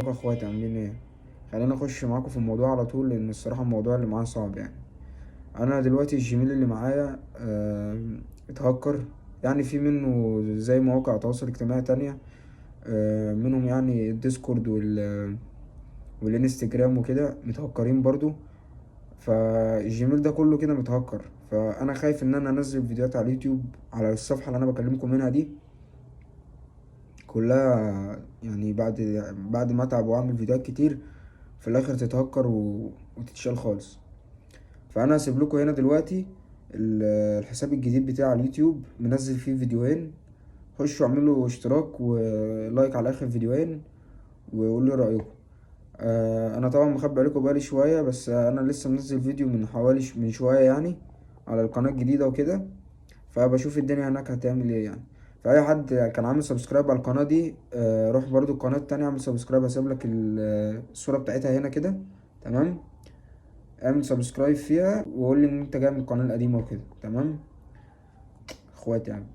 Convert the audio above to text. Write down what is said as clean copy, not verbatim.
اخواتي عاملين ايه؟ خلينا اخش معاكم في الموضوع على طول، لان الصراحة الموضوع اللي معايا صعب يعني. انا دلوقتي ال Gmail اللي معايا اتهكر، يعني في منه زي مواقع تواصل اجتماعي تانية، منهم يعني ال Discord والانستجرام وكده متهكرين برضو. فال Gmail ده كله كده متهكر، فانا خايف ان انا انزل فيديوهات على اليوتيوب على الصفحة اللي انا بكلمكم منها دي كلها، يعني بعد ما اتعب واعمل فيديوهات كتير في الاخر تتهكر وتتشال خالص. فانا هسيب لكم هنا دلوقتي الحساب الجديد بتاع اليوتيوب، منزل فيه فيديوهين، خشوا اعملوا اشتراك و like على اخر فيديوهين وقولوا لي رايكم. انا طبعا مخبي عليكم بقالي شوية، بس انا لسه منزل فيديو من حوالي من شوية يعني على القناة الجديدة وكده، فبشوف الدنيا هناك هتعمل ايه يعني. فاي حد كان عامل subscribe على القناة دي، روح برضو القناة التانية اعمل subscribe، هسيب لك الصورة بتاعتها هنا كده، تمام؟ اعمل subscribe فيها وقول لي ان انت جاي من القناة القديمة وكده، تمام اخواتي يعني.